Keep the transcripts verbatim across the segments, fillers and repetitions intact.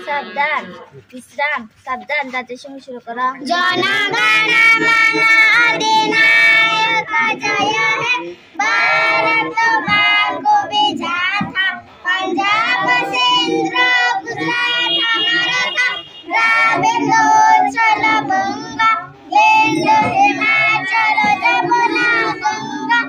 Sabdan, bisram, sabdan, jati song shuru koro. Jana gana mana adinayaka jaya he, Bharat bhago vijata, Punjab Sindh Gujarat Maratha, Dravid Utkalan Banga, Sindhu Himachal Jamuna Ganga,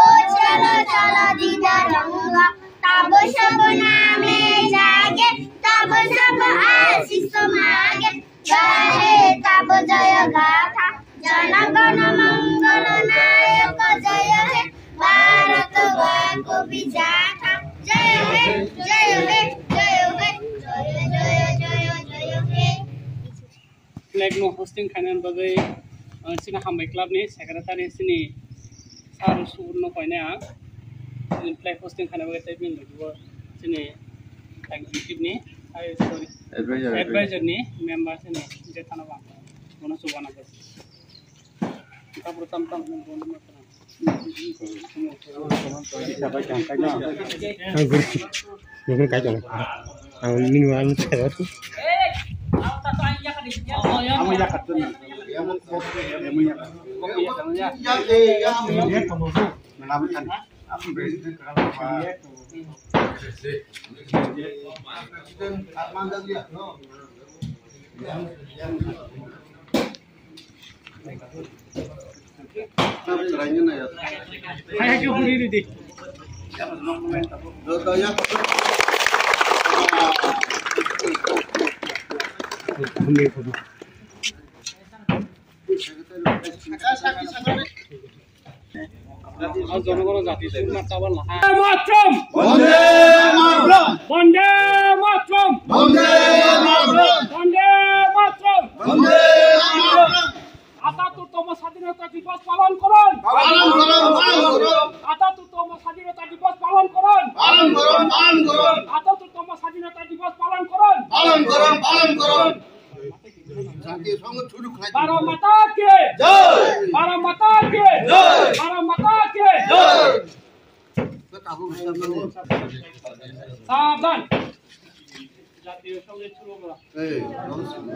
Utkalan Taranga. Tab shubh name jage, tab sab ashish mage. Gaye tab jaya gatha, jana gana mangal nayaka jaya he, Bharat bhago vijata. Jaya he, jaya he, jaya he, jaya, jaya, jaya, jaya he. Flag no hosting khainani bagwi, uh, chini Hambai Club ni secretary chini Sir Suborno Koina, chini flag hosting khaina bagwi tei bini logi o chini executive ni, ai, sorry, advisor, advisor ni member chini Jethana Bang, bono chubana bagwi. Tabro tam tam. Ang guru, guru kai tong. Ang nini wal saya tu. Jonogono jati sukna tabal laha. Matram! Bande Matram! Bande Matram! Bande Matram! Bande Matram! Bande Matram! আটাত্তরতম স্বাধীনতা দিবস পালন করুন। পালন করুন, পালন করুন। আটাত্তরতম স্বাধীনতা দিবস পালন করুন। পালন করুন, পালন করুন। আটাত্তরতম স্বাধীনতা দিবস পালন করুন। পালন করুন, পালন করুন। জাতীয় সংগঠন শুরু করা। ভারত মাতা কি জয়। ভারত মাতা কি জয়। ভারত মাতা কি জয়। সাবধান। জাতীয় সংগীত শুরু করা। এই, নমস্কার।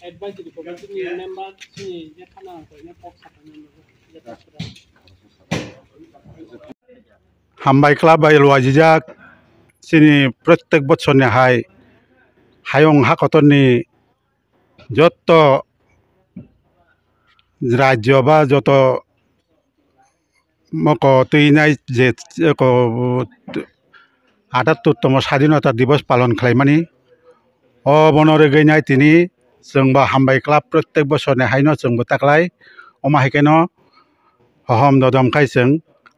Advisory committee ni member chini je thana ang koine kok sakani. Hambai Club bai luajijak chini prottek bochorni hai hayung hakotorni jotto rajyo ba joto moko twinai je ko atattortomo sadinota dibos palon khlaimani. O bono rwgwinai tini chwngbo Hambai Club prottek bosorni haino chwngbo taklai. Omo hai kheno hohom dodom khai chwng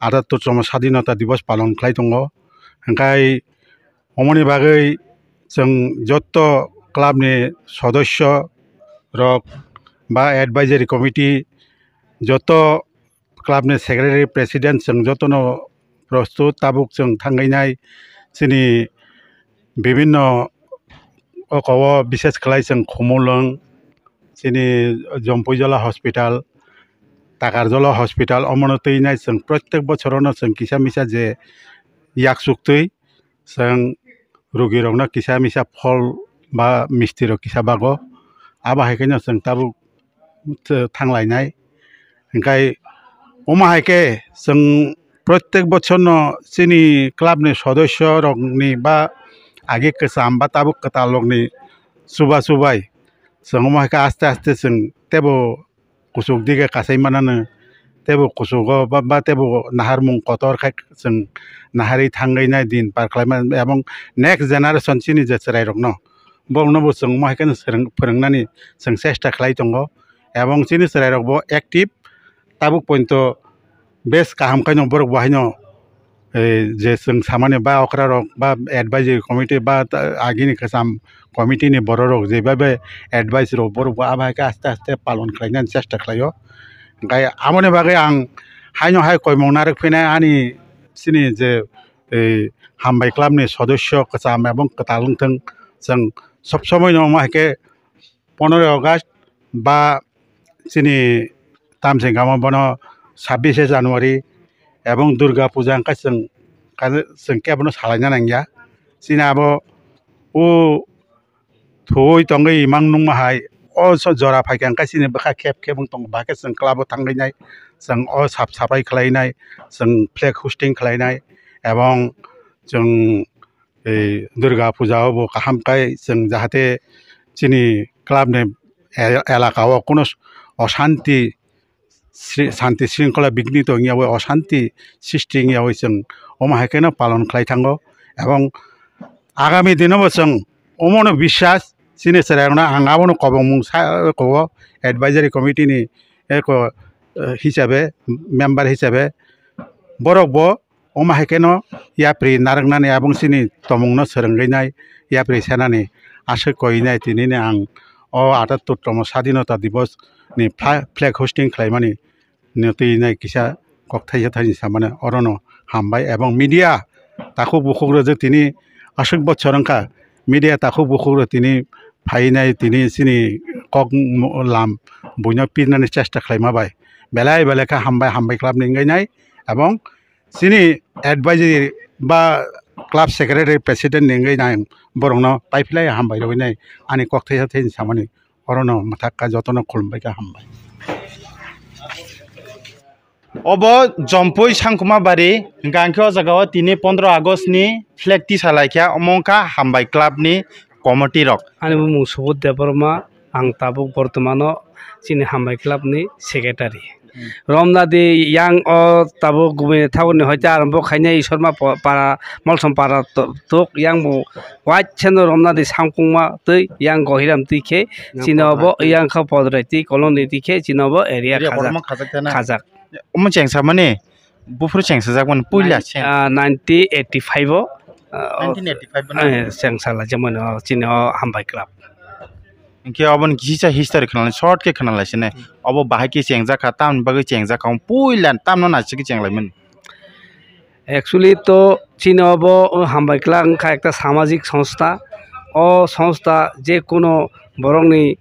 atattortomo sadinota dibos palon khlai tongo. Hwnkhe omoni bagwi chwng jotto club ni sodosyo rok ba advisory committee, jotto club ni secretary, president, chwng jotono prostut tabuk chwng thangwi nai chini bibinno oko o bises khlai chwng Khumulwng, chini Jompuijola hospital, Takarjola hospital, omono twi nai chwng prottek bochorono chwng kisa misa je yaksuk twi chwng rugirokno kisa misa phol ba misti rok kisa bago. Abo hai kheno chwng tabuk thanglai nai. Hwnkhe omo hai khe chwng Protek bochorno chini clubni sodosyorokni ba agi kwcham ba tabuk kwtalrokni chuba chubai chwng omo hai khe aste aste chwng teibo kuchuk dige kasai manano, teibo kuchugo ba, ba teibo naharmung kotor khai chwng naharwi thangwi nai din par khlaima, ebong next generation chini je chwrairokno, borokno bo chwng omo hai kheno swrwng-, phwrwngnani chwng chesta khlai tongo, ebong chini chwrairokbo active tabuk poito bes kaham khaino borok bo haino, eh, je chwng samani ba okrarok ba advisory committee ba ta-, agini kwcham committee ni bororok je bai bai advice rok borok bo abo hai khe aste aste palon khlainani chesta khlaio. Hwnkhe aboni bagwi ang haino hai koimung narwk phinai ani chini je, eh, hambai club ni sodosyo kwcham ebong kwtal wngthwng, chwng sob somoi no omo hai khe pondoroy August ba chini tamsing kamo bono sabbish January ebong Durga Puja hwnkhe chwng, chwng kebono salaina nangya. Chini abo o thuwi tongwi imang nungma hai o jora phaikha hwnkhe chini bwkha khep khep wng tongo, bahai khe chwng club o thangwi nai, chwng o sap sapai khlai nai, chwng flag hosting khlai nai ebong chwng ei Durga Puja o bo kaham khai chwng jahate chini club ni el-, elaka o kuno oshanti sri-, shanti shringkhola bigni tongya bai oshanti srishti wngya bai chwng omo hai kheno palon khlai thango. Ebong agami dino bo chwng omono biswas chini chwrairokno ang abono kobongmung sa-, kobo advisory committee ni eko, eh, hisabe member hisabe borok bo omo hai kheno yapri narwknani abong chini tomungno swrwngwi nai, yapri senani aswk koi nai, tinini ang o atattortomo Sadinota Divos ni fla-, flag hosting khlaimani no twi nai kisa kok thaisa thaini samani orono hambai. Ebong media takhuk bukhuk rok je tini aswk bochor wngkha, media takhuk bukhuk rok tini phai nai, tini chini kok lam buino pirnani chesta khlaima bai belai belai khe hambai, hambai club ni wngwi nai. Ebong chini advisory ba club secretary, president ni wngwi nai borokno paiphlai hambai rwgwi nai ani kok thaisa thaini samani orono mwthak kha jotono khulumbai kha hambai. Obo Jompui Sangkuma Bari, hwnkha hwnkhe o jaga o tini pondro August ni flag tisa lai kha, omo wngkha hambai club ni committee rok. Ani bumung Subodh Debbarma, ang tabuk bortomano chini hambai club ni secretary. Hmm. Romnadi yang o tabuk gumini thabukni hoite arombo khainai Isorma po-, para, Molsom para to-, tok yang bo waitsano romnadi samkungma twi yang gohiram twi khe. Yang chini obo Podrai twi. Yang kha Podrai twi koloni twi khe chini obo area. Area khajak. Kotorma khajak khena. Khajak. Omo chengsa mani, buphuru chengsa jak mani, puila. Nine-, cheng. Ah, nineteen eighty-five o, ah, nineteen eighty-five o na? Eh, chengsa lai jak mani, oh, chini o hambai club. Hwnkhe obo ni kisa history khwnalai, short khe khwnalai sini. Hmm. Obo bahai khe chengjak kha, tamni bagwi chengjak kha, puila tamno naisik khe chenglaimani. Actually to chini obo, o hambai club wngkha ekta samajik songstha. O songstha je kono borokni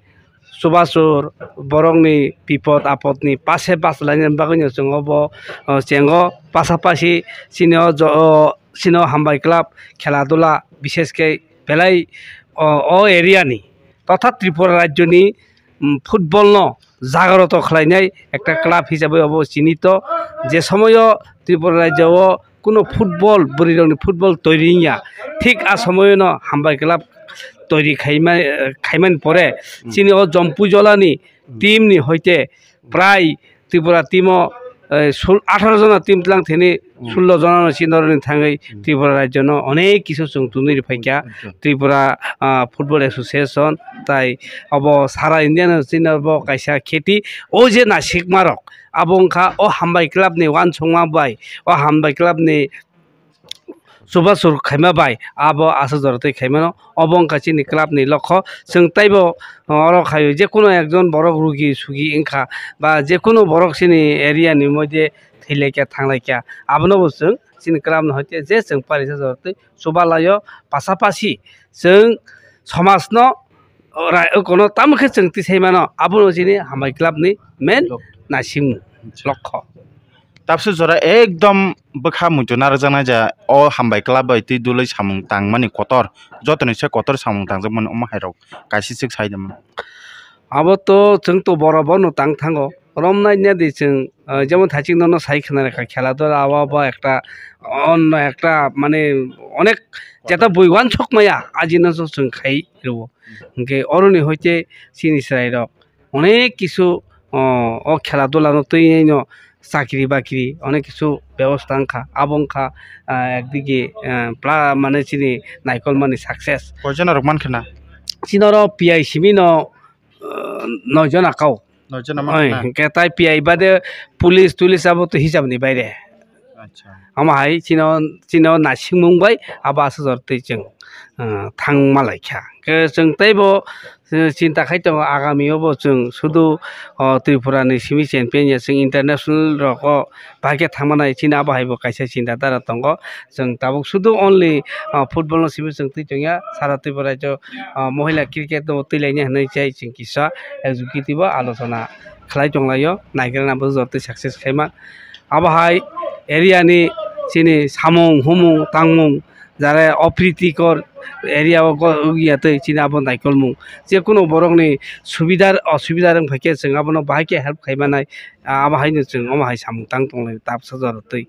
chubasur, borokni bipod apodni pase bachalaina bagwino chwng obo, o, chengo. Pasapasi chini o jo-, o, chini o hambai club khela dula bishesh khe belai o, o area ni totha Tripura rajyoni, mm, football no jagroto khlainai ekta club hisabai obo chinito. Je somoyo Tripura rajyo o kuno football, bwrwirokni football toiri wngya, thik a somoyono hambai club toiri khaima-, khaimani pore, hmm, chini o Jompui Jolani, hmm, team ni hoite prai Tripura team o, eh, sul-, atharo jona team tlang thini, hmm, sullo jona no chini noroni thangwi, hmm, Tripura rajyo no onek kisu chwng twnwi rwphaikha. Acha. Tripura, ah, Football Association tai obo sara India no chini bo kaisa kheti. O je nasikma rok abo wngkha o hambai club ni uansukma bai, o hambai club ni chubasur khaima bai abo aswk jora twi khaimano. Obo wngkha chini club ni lokho. Chwng taibo oro khaio je kono ekjon borok rugi sugi wngkha ba je kono borok chini area ni moide thwilaikha thanglaikha, abono bo chwng chini club no hoite je chwng parisa jora twi chubalaio, pasapasi chwng somajno rai-, kono tamo khe chwng tisai mano, abono chini hambai club ni main naisingmung, lokho. Tabsu jora ekdom bwkha muitu narwkjaknai ja, o hambai club bai twi dului samung tangmani kotor, jotoni se kotor samung tangjakmani omo hai rok kaisa swk sai de mano. Abo to chwng to borok bono tang thango, romnai nadi chwng, ah, jemon thaichik nono sai khna rwkha, khela dula o bo ekta onno ekta mane onek jeta bui wansok maya ajino chwng khai rwo. Hwnkhe oroni hoite chini chwrairok onek kisu, o, o khela dula no twiwi no chakri bakri onek kisu bebosta wngkha, abo wngkha, ah, ekdigi, ah, pla-, mane chini naikolmani success. Koijon rok mankha na? Chini oro P I simi no, ah, noi jona kau. Noi jona mankha na? Oi, hwnkhe tai P I bade police tulis abo to hisab ni baire. Acha. Omo hai chino, chino naisingmung bai abo aswk jor twi chwng, ah, thang malai kha. Hwnkhe chwng teibo, eh, chinta khai tongo, agami o bo chwng sudu, oh, Tripura ni simi champion ya, chwng international rok o bahai khe thang manai, chini abo hai bo kaisa chinta dhara tongo. Chwng tabuk sudu only, ah, football no simi chwng twi tongya, sara Tripura rajyo, ah, mohila cricket no twi laini hinwi chai chwng kisa executive o alochona khlai tonglaio, naigra na bo jotoi success khaima. Abo hai area ni chini samung humung tangmung jara opritikor area o go-, wngya twi chini abo naikolmung. Je kunu borok ni subidar osubidar wng phaikhe chwng abono bahai khe help khai manai, abo hai no chwng omo hai samung tang tonglai tabsa jora twi.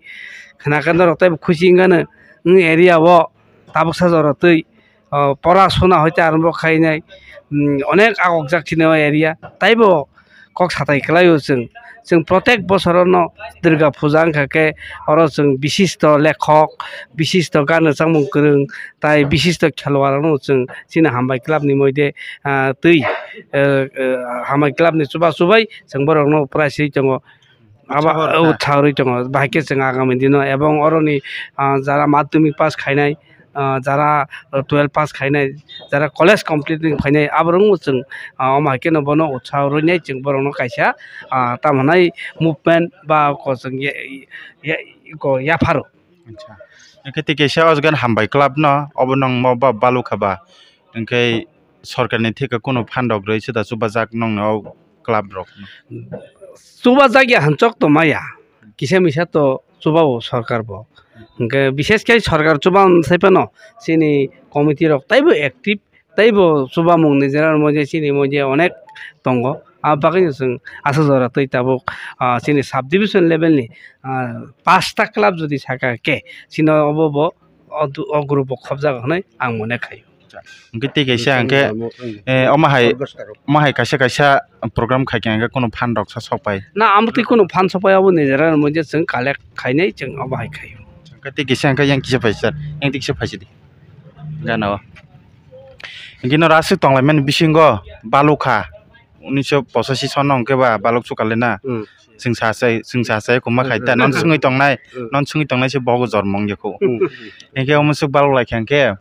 Khna khe norok teibo khuchi wngano wng area o tabuksa jora twi. O, pora sona hoite arombo khainai, mm, onek agokjak chini o area. Taibo kok satai kwlaio chwng. Chwng protek bosorono Durga Puja wngkha khe oro chwng bishisto lekhok, bishisto ganw changmung kwrwng, tai bishisto khelwar rokno chwng chini Hambai Club ni moide, ah, twi, eh, eh, Hambai Club ni chuba chubai chwng borokno prize rwi tongo. Abo utsaho rwi tongo. Utsaho rwi tongo, bahai khe chwng agami dino ebong oroni, ah, jara madhyamik pass khainai, ah, jara twelve pass khainai, jara college complete wng khainai, aborokno chwng, ah, omo hai kheno bono utsaho rwinai chwng borokno kaisa, ah, tamo hwnai movement ba ko chwng ya, ya, ko yapharo. Acha. Hwnkhe tei kaisa o jaga ni Hambai Club no, obo nang mo ba balukha ba? Hwnkhe sorkar ni theke kunu phan rok rwi se da chubajak nongni o club rok no? Chubajak ya hwnchok to maya, kisa misa to chuba o sorkar bo. Hwnkhe bishesh khe sorkar chuba sai phano chini committee rok taibo active, taibo chubamung ni jera rwmani chini moide onek tongo. A bagwi no chwng aswk jora twi tabuk, ah, chini sub division level ni, ah, pasta club jodi saka khe chini obo bo o du-, o group o khobjago hwnwi ang mone khaio. Hwnkhe tei kaisa hwnkhe, eh, omo hai, omo hai kaisa kaisa program khai khe hwnkhe kunu phan rok sa sok pai? Na, amo tei kunu phan sok pai, abo nijera moide chwng collect khainai chwng omo hai khaio. Hwnkhe tei kisa hwnkhe yang kisa phaisar, yang tei kisa phaisidi. Gana o. Hwnkhe no rasuk tonglaimani bisingo balukha. Unisho pochashi sono hwnkhe ba baluk sukal le na. Hmm. Chwng sa chai, chwng sa chai, kwma khai ta, hmm, non swngwi tongnai, hmm, non swngwi tongnai se bogo jormo wngya kho. Hmm. Hwnkhe omo swk baluk lai kha hwnkhe,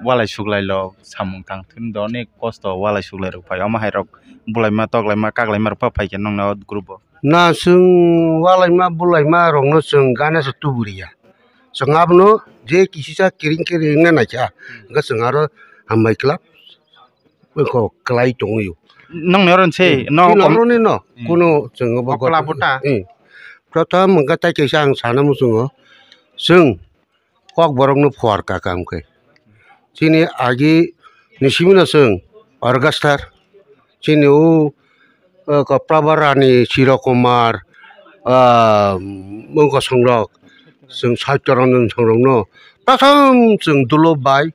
walai suklai lo, samung tang thwng do, onek kosto walai suklai rok phai, omo hai rok bulaima, toklaima, kaklaima rok pha phai khe nongni o group o. Na chwng walaima, bulaima rokno chwng gana se tuburiya. Chwng abono je kisisa kiring kiring wngna naikha, hwnkhe chwng aro Hambai Club. Wngkho kwlai tongwi. Nwng ni oro se, hmm, no chini kom- oro ni no, hmm, kuno chwng bo o goto-, kwla bwta. Hmm. Prothom hwnkhe tai kaisa ang sana muchungo, chwng Kokborok no phuar ka kam khe. Chini agi ni simi no chwng orgastar, chini o, o, Prabarani, Chirokumar, ah, mungko songrok, chwng Satyaranjan songrok no, prothom chwng Dulop bai,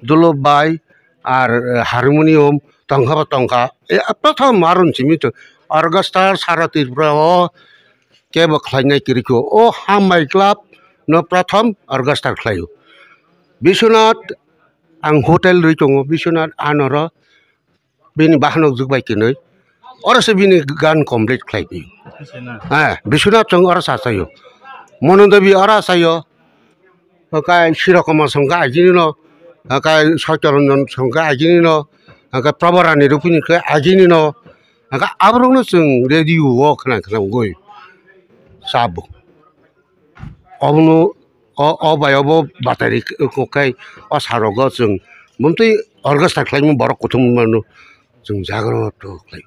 Dulop bai ar, eh, harmonium tongkha ba tongkha. E, prothom aron simi to orchestra sara Tripura o kebo khlainai kwrwikho. O Hambai Club no prothom orchestra khlaio. Biswanath ang hotel rwi tongo, Biswanath anoro bini bahanok jwk bai kwnwi. Oro se bini gan complete khlai phi. Ase na? Eh, Biswanath chwng oro sa sayo. Monodebi oro sayo. Hakai Sirokoma songkha agini no. Hakai Satyaranjan songkha agini no. Hakai Prabarani rupini khe agini no. Hakai aborokno chwng radio o khna khna wngwi sabo. Obono o, o bai obo batari k-, kokai o sarogo chwng bumtwi orchestra khlaimani borok kuthum mano chwng jagroto khlai.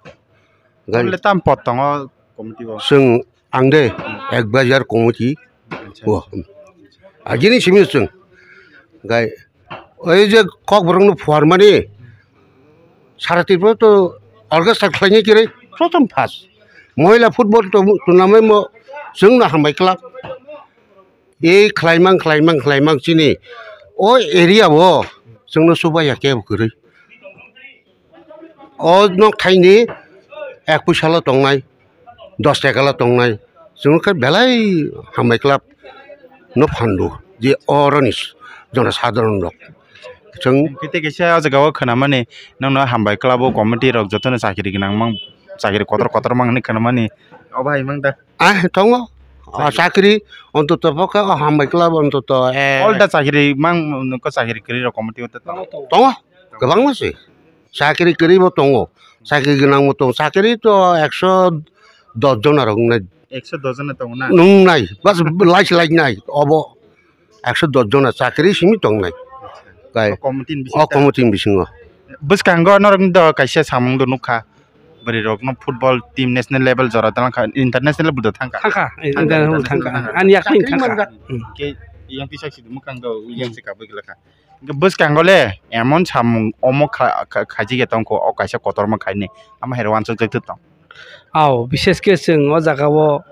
Gai- Tamle tam pot tongo committee o? Chwng ang de advisor committee. Acha. O. Agini simi chwng gai oi je kokborokno phuarmani sara Tripura to orchestra khlaini kiri prothom first. Mohila football to-, tournament mo chwngno hambai club. E khlaimang, khlaimang, khlaimang chini o area o chwngno subaiya kebo kwrwi. O nok thaini ek puisalo tongnai, dos tekalo tongnai, chwng khe belai hambai club no phandu je oroni jona sadharon rok. Chwng Kete kisa o jaga o khwnamani nokno hambai club o committee rok jotono chakiri gwnang mang, chakiri kotor kotor mang hinwi khwnamani obo hai mang da. Ah, tongo. O chakiri, ontoto pokhe o hambai club ontoto, eh. All the chakiri mang, ko chakiri kwrwi rok committee o tongo. Tongo. Kwbangma se. Chakiri kwrwi bo tongo. Chakiri gwnang bo tongo. Chakiri to ekso dos jona rok wngnai. Ekso dos jona tongo na? Wngnai. Bas lai se lai nai. Obo ekso dos jona chakiri simi tongnai. Kai. O committee ni bisingo. O committee ni bisingo. Bwskango norok do kaisa samung do nukha. Bwrwi rokno football team national level jora dang kha, international level do thangkha. Thangkha, international thangkha. Ani yakni thangkha. Hmm. Ke yang tisa sidi mukang do yang se kabui gila kha. Bwskango le emon samung omo kha-, kha-, khaijigya tongkho, o kaisa kotorma khaini. Ama hai wansuk jak tong. Ao, bishes khe chwng o jaga o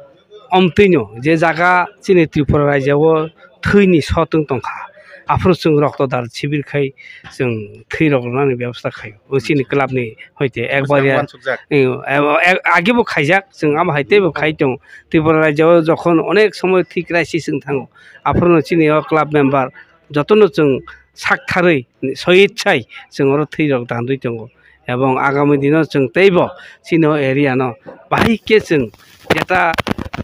omtwino je jaga chini Tripura rajya o thwini sotwng tongkha, aphuru chwng rokto dar sibir khai chwng thwi rok rwnani bebosta khaio. O chini club ni hoite ekbar ya, wansukjak. Eh, eh, eh, age bo khaijak, chwng amo hai teibo khai tongo. Tripura rajya o jokhon onek somoy thwi crisis wng thango, aphuru no chini o club member jotono chwng sak tharwi soichai chwng oro thwi rok dandwi tongo. Ebong agami dino chwng teibo chini o area no bahai khe chwng jeta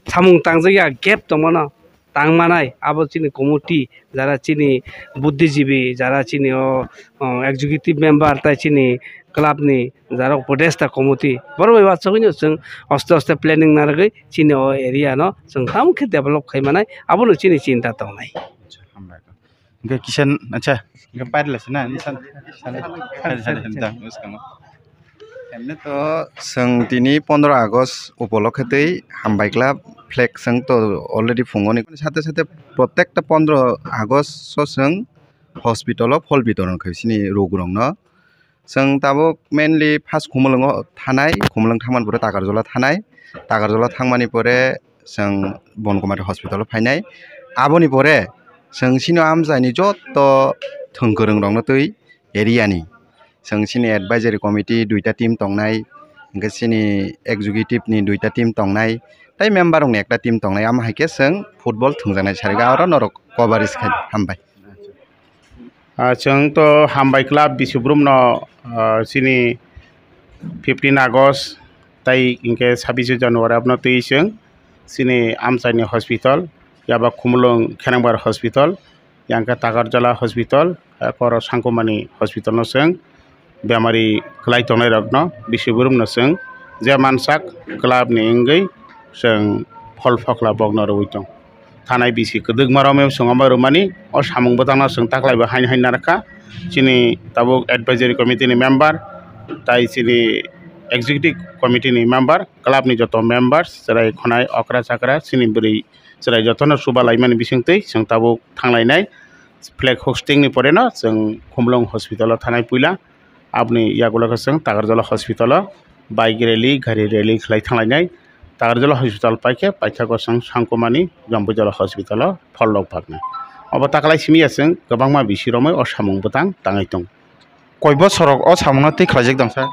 samung tangjak ya gap tongmano tang manai, abo chini committee jara chini buddhijibi, jara chini o, o, executive member tai chini club ni jara upodesta committee borok bai uansugui no chwng aste aste planning narwgwi chini o area no chwng tamo khe develop khai manai, abono chini chinta tongnai. Hambai. Hingke kisa, acha, hingke pairila sina, sani, sani, sani, sani, sani, da, bwskango. Emni to chwng tini pondro August upolokhe tei hambai kla flag chwng to already phungoni. Sate sate protekta pondro August o chwng hospital o phol bitorong khai sini rog rok no. Chwng tabuk mainly first Khumulwngo thanai, Khumulwng thangmani pore Takarjala thanai, Takarjala thangmani pore chwng Bonkumari hospital o phainai. Aboni pore chwng chini amchaini joto thwng kwrwng rokno twi area ni, chwng chini advisory committee duita team tongnai, hwnkhe chini executive ni duita team tongnai, tei member rokni ekta team tongnai, amo hai khe chwng football thwngjaknai sarikha, aro norok coverage khai. Hambai. Ah, chwng to hambai club bisi brumno, ah, chini fifteen August tai hinkhe sabbish January abono twi chwng chini amchaini hospital, yaba Khumulwng Khenangbar hospital, yang khe Takarjala hospital, ah, koro Sangkumani hospital no chwng bemari kwlai tongnai rokno bisi brumno chwng je mansak club ni wngwi chwng phol phokla bokno rwui tong. Thanai bisi kwdwkma romwi chwng omo rwmani o samung bwtangno chwng taklaibo haino haino narwkha. Chini tabuk advisory committee ni member tai chini executive committee ni member, club ni joto members, chwrai khonai okra chakra chini bwrwi chwrai jotono chuba laimani bisingtwi chwng tabuk thanglainai. Flag hosting ni pore no chwng Khumulwng hospital o thanai puila. Aboni yagulo khe chwng Takarjala hospital o bike rally, gari rally khlai thanglainai. Takarjala hospital paikhe paithago chwng Sangkumani Jambujala hospital o phol rok baknai. Obo taklai simi ya chwng kwbangma bisi romwi o samung bwtang tangwi tong. Koi bosor rok o samung no twi khlaijak dong sir?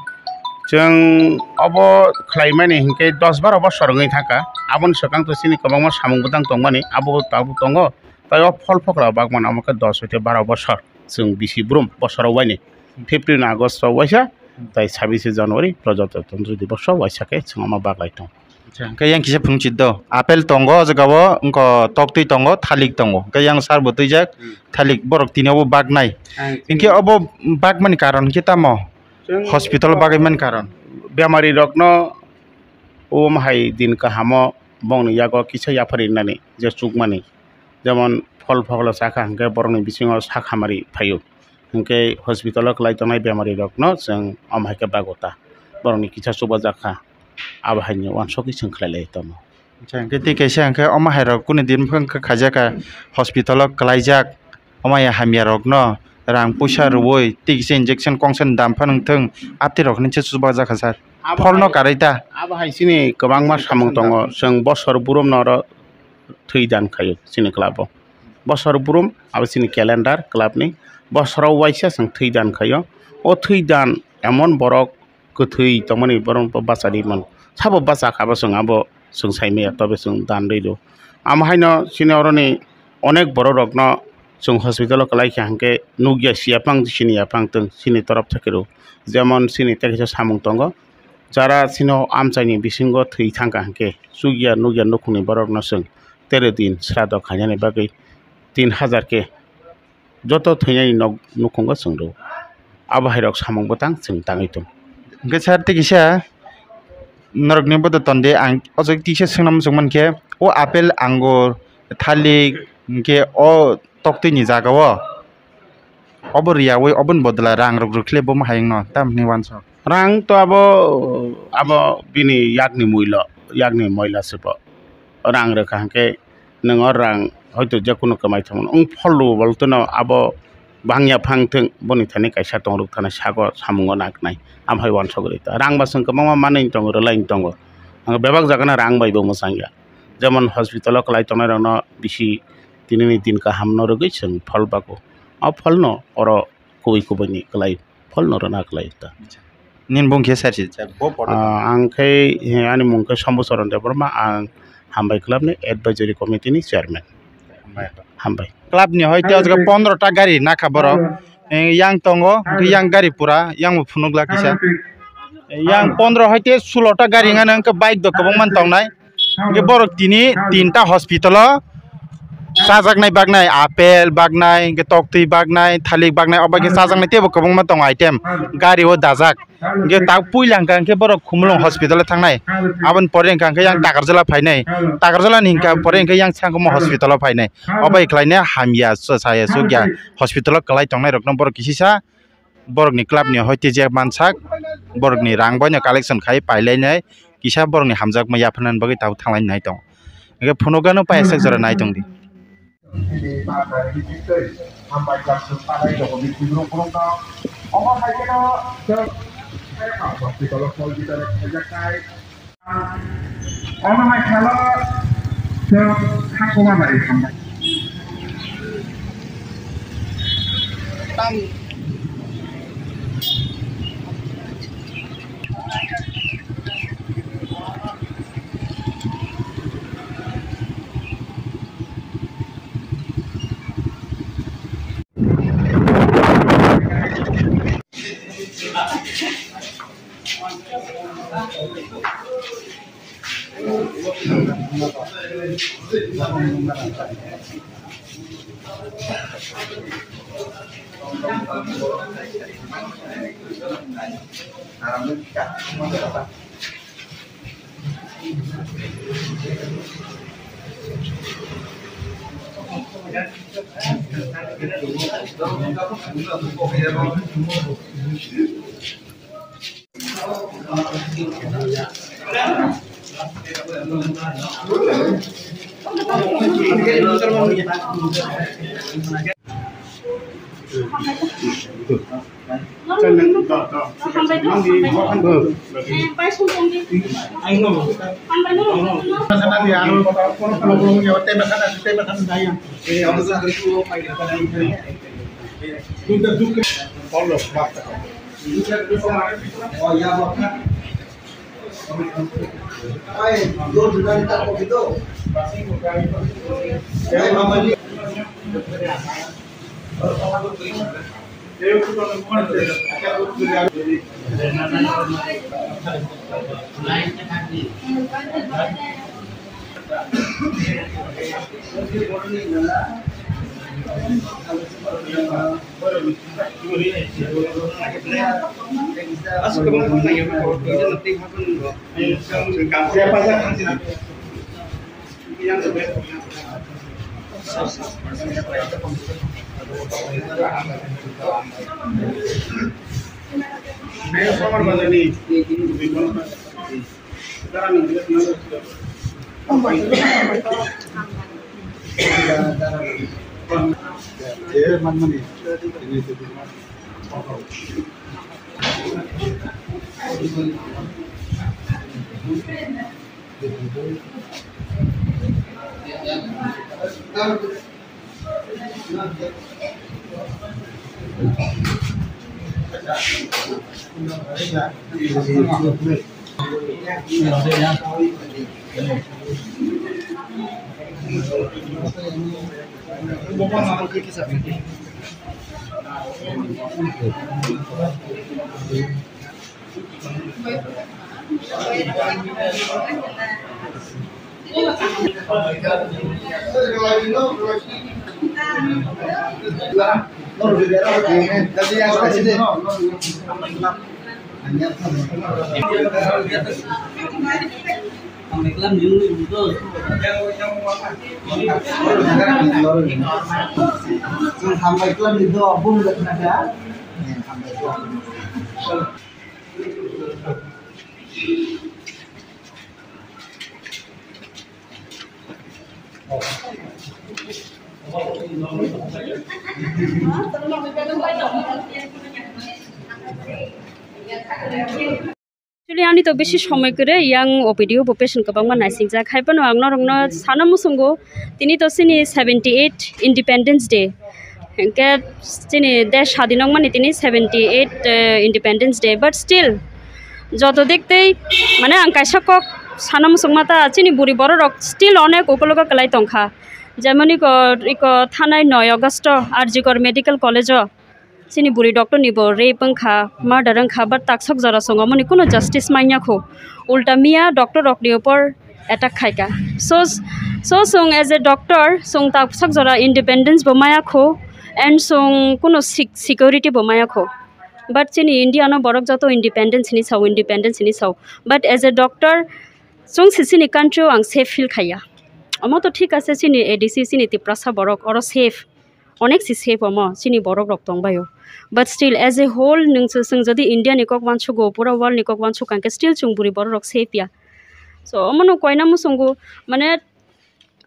Chwng obo khlaimani hinkhe dos baro bosor wngwi thangkha. Aboni swkang to chini kwbangma samung bwtang tongmani abo tabuk tongo. Tai o phol phokla bagmano omo khe dos hoite baro bosor. Chwng bisi brum bosoro waini fifteen August o waisa, tai sabbish January Prajatantro Diboso waisa khe chwng omo baglai tongo. Acha, hwnkhe yang kisa phunukchid do. Apple tongo o jaga o, wngkha toktwi tongo, thalik tongo. Hwnkhe yang sar bo twijak, Hmm. thalik borok tini obo bagnai. Ang Hinkhe obo bagmani karon hinkhe tamo? Chwng Hospital o bagwi mani karon. Bemari rokno omo hai din kahamo bongni yago kisa yapharwi nani je chukmani. Jemon phol phoklo chakha hwnkhe borokni bisingo sak hamari phaio. Hwnkhe hospital o kwlai tongnai bemari rokno chwng omo hai khe bago ta. Borokni kisa chubajakha. Abo haino uansukgwi chwng khlai lai tongo. Acha, hwnkhe tei kaisa hwnkhe omo hai rok kunu din wngkha khaijak kha hospital o kwlaijak omo hai hamya rokno rang puisa rwui tei kisa injection kongsa ni dam phano wngthung, atirok hinwi se chubajakha sir. Abo Pholno hai, karwi ta. Abo hai chini kwbangma samung tongo, chwng bosor burumno oro thwi dan khaio chini club o. Bosor burum abo chini calendar club ni, bosoro waisa chwng thwi dan khaio. O thwi dan emon borok kwthwi tongmani borok bo bachadi mano. Sabo bachakha bo chwng abo chwng saimaya, tobe chwng dan rwi rw. Amo haino chini oroni onek borok rokno chwng hospital o kwlai kha hwnkhe nukya siya phang chini ya phang twng chini torop thake rw. Jemon chini tei kaisa samung tongo, jara chini o amchaini bisingo thwi thangkha hwnkhe chukya nukya nukhungni borokno chwng tero din srado khainani bagwi tin hajar khe joto thwinani nok nukhungo chwng rw. Abo hai rok samung bwtang chwng tangwi tong. Hwnkhe sir tei kisa norokni bodo tonde, ang o jaga kisa swngna muchung mankhe o apple, angur, thalik, hwnkhe o toktwini jaga o obo riyaui oboni bodol rang rok rwkhle bo ma hayungno tamni uansuk. Rang to abo, abo bini yakni muilo, yakni moila se bo. Rang rwkha hwnkhe nwng o rang hoito jekunu kwmai thangmano. Wng phollo bo tino abo bangya phang thwng, boni thani kaisa tongrok thani sago samungo naknai. Amhai uansuk rwi ta. Rang ba chwng kwbangma manwi tongo, rwlaini tongo. Ang bebak jagano rang bai bo mwchangya. Jemon hospital o kwlai tongnai rokno bisi tinini din kahamno rwgwi chwng phol bago. O pholno oro kubui kubuini kwlai pholno rwna kwlai ta. Nini bung khe sir si, sir, bo photo. Ah, ang khe, he, ani mung khe Sombo Charan Debbarma, ang Hambai Club ni Advisory Committee ni Chairman. Hambai. Hambai. Club ni hoite o jaga pondro ta gari nakha borok. Eh, yang tongo, yang gari pura, yang bo phunukla kisa. Eh, yang pondro hoite sulo ta gari ngana hwnkhe bike do kwbangma tongnai. Hingke borok tini tinta hospital o chajaknai baknai, apple baknai, hingke toktwi baknai, thalik baknai, obo khe chajaknai teibo kwbangma tongo item gari o dajak. Hingke tak puila hingka hingke borok Khumulwng hospital o thangnai, aboni pore hingka hingke yang Takarjala phainai, Takarjala ni hingka pore hingke yang Sangkuma hospital o phainai. Obo hai khlainai hamya, saya sukya hospital o kwlai tongnai rokno borok kisisa. Borokni club ni hoite je mansak, borokni rang boino collection khai pailainai, kisa borokni hamjakma yapharnani bagwi tabuk thanglainai tongo. Hingke phunukgano paisajak jora nai tongdi. Omo hai kheno chwng Omo hai kheno chwng hakuma bai hambai. Actually, ani to bisi somoi kwrwi, yang O P D o bo patient kwbangma naisingjak. Hai phano ang norokno sana muchungo, tini to chini seventy eight Independence Day. Hinkhe chini desh sadin wngmani tini seventy eight, eh, Independence Day. But still, joto diktwi, mane, ang kaisa kok sana muchungma ta, chini buri bororok still onek ukologo kwlai tongkha. Jemon iko, iko thanai noi August o R G Kar Medical College o chini buri doctor ni bo rape wngkha, murder wngkha, but taksak jora chwng omoni kuno justice manya kho. Ulta miya doctor rok ni upor attack khaika. So, so chwng as a doctor, chwng taksak jora independence bo maya kho, and chwng kuno sec-, security bo maya kho. But chini India no borok joto independence ni sao, independence ni sao. But as a doctor, chwng si chini country o ang safe feel khaiya. Omo to thik ase, chini A D C, chini Tiprasa borok oro safe. Onek si safe omo, chini borok rok tong baio. But still, as a whole, nwng chwng, chwng jodi India ni kok wansugo, pura world ni kok wansugo, hwnkhe still chwng buri borok rok safe ya. So, omo no koina muchungo, mane,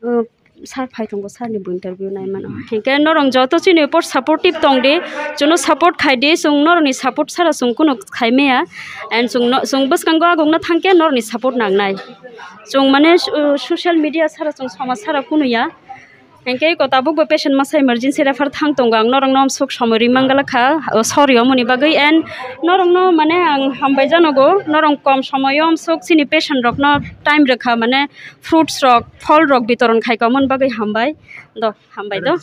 uh, sir phai tongo, sir ni bo interview nai mano. Hwnkhe norok joto chini upor supportive tong di, chwngno support khai di, chwng norok ni support sara chwng kuno khai maya. And chwng no, chwng bwskango agukna thangkhe norok ni support nangnai. Chwng mane, uh, social media sara chwng somaj sara kuno ya. Hwnkhe iko tabukbo patient masa emergency refer thang tongo, ang norokno amsuk somoi ri mangala kha, o, sorry omoni bagwi, and norokno mane ang hambai janogo, norok kom somoio amsuk chini patient rokno time rwkha, mane fruits rok, phol rok bitoron khaika omoni bagwi hambai. Do, hambai do.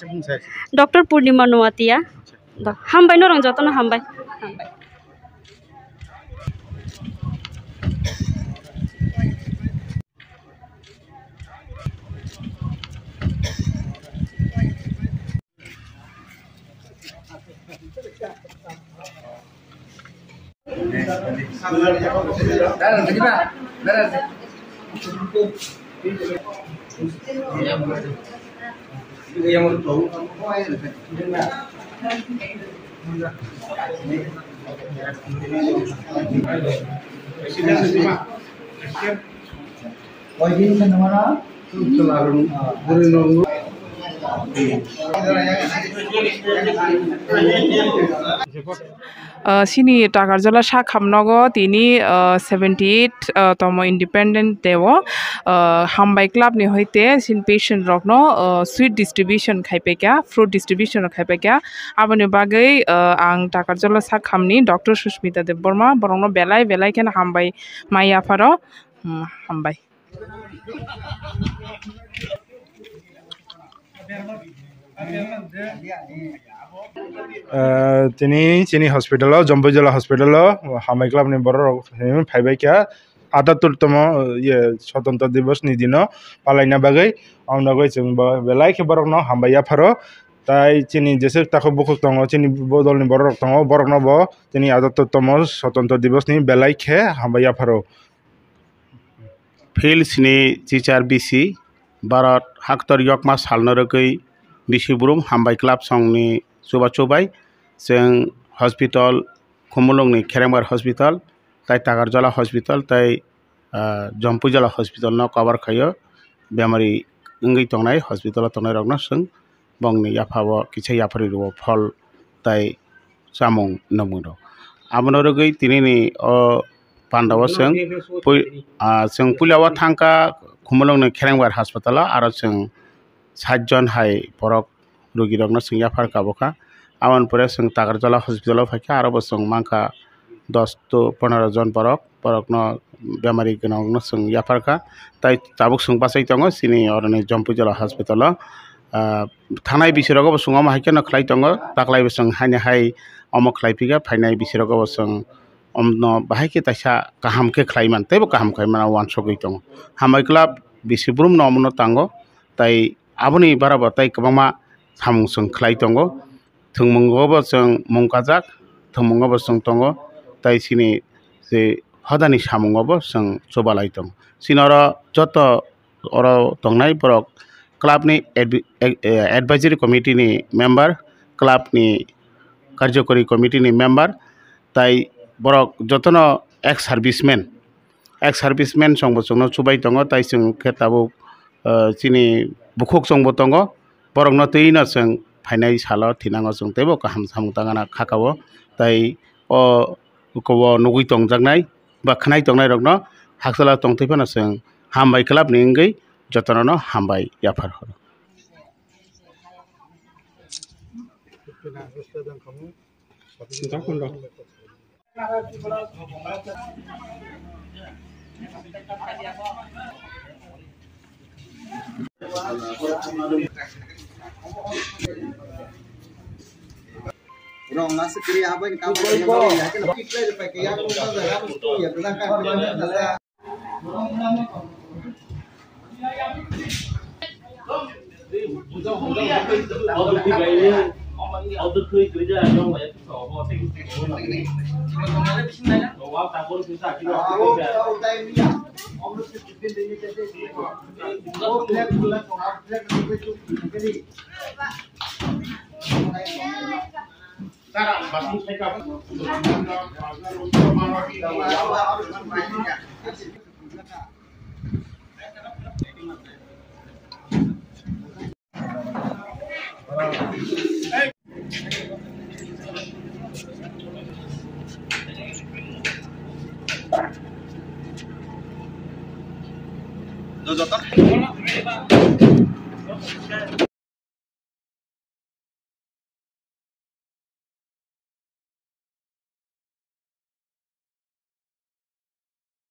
Doctor Purnima Noatia. Do, hambai norok jotono hambai. Hambai. Uh, chini Takarjala sak hamnogo tini, uh, seventy eight, uh, tomo Independent Day o, uh, Hambai Club ni hoite chini patient rokno, uh, sweet distribution khaipaikha, fruit distribution khaipaikha. Aboni bagwi, uh, ang Takarjala sak hamni Doctor Susmita Debbarma borokno belai belai kheno hambai mai yapharo. Hmm, hambai. Ah, tini chini hospital o, Jompujala hospital o Hambai Club ni borok rok phaibai kha, atattor tomo, ye, Swatantro Divas ni dino palaina bagwi. Ang nugwi chwng bo belai khe borok no hambai yapharo. Tai chini jeswk takhuk bukhuk tongo, chini bodol ni borok rok tongo, borok no bo tini atattor tomo Swatantro Divas ni belai khe hambai yapharo. Phil sini chichar bisi, Bharat haktor yokma salno rwgwi bisi brum Hambai Club songni chubachu bai chwng hospital, Khumulwngni Kherengbar Hospital, tai Takarjala Hospital, tai, ah, Jompujala Hospital no cover khaio. Bemari wngwi tongnai hospital o tongnai rokno chwng bongni yaphao kisa yapharwi rwo phol tai chamung nungmung rok. Abono rwgwi tinini o pandao chwng pui-, ah, chwng puila o thangkha Khumulwngni Kherengbar hospital o, aro chwng sat jon hai borok rogirokno chwng yaphar kabo kha. Aboni pore chwng Takarjala hospital o phaikha, aro bo chwng mankha dos to pondro jon borok, borokno bemari gwnangno chwng yaphar kha. Tai tabuk chwng bachai tongo chini oroni Jompuijala hospital o. Ah, thanai bisi rogo bo chwng omo hai kheno khlai tongo, taklai bo chwng haini hai omo khlai phikha, phainai bisi rogo bo chwng omno bahai khe taisa kaham khe khlai man, teibo kaham khlai mano uansugwi tongo. Hambai kwlap bisi brumno omono tango, tai aboni barabo tai kwbangma samung chwng khlai tongo. Thwngmungo bo chwng mung kajak, thwngmungo bo chwng tongo, tai chini je hodani samungo bo chwng chubalai tongo. Chini oro joto oro tongnai borok club ni advi-, eh, eh, advisory committee ni member, club ni karjokori committee ni member, tai borok jotono ex serviceman, ex serviceman chwngbo chwngno chubai tongo, tai chwng khe tabuk, eh, chini bukhuk chwngbo tongo, borokno twino chwng phainai salo thinango chwng teibo kaham samung tangna kha kha o, tai o kobo nugwi tongjaknai ba khwnai tongnai rokno hakchalo tongtwi phano chwng hambai club ni wngwi jotono no hambai yaphar horo. Rong nasi kiri apa ini kamu yang mau ya kita kita pakai yang mau ya kita kan.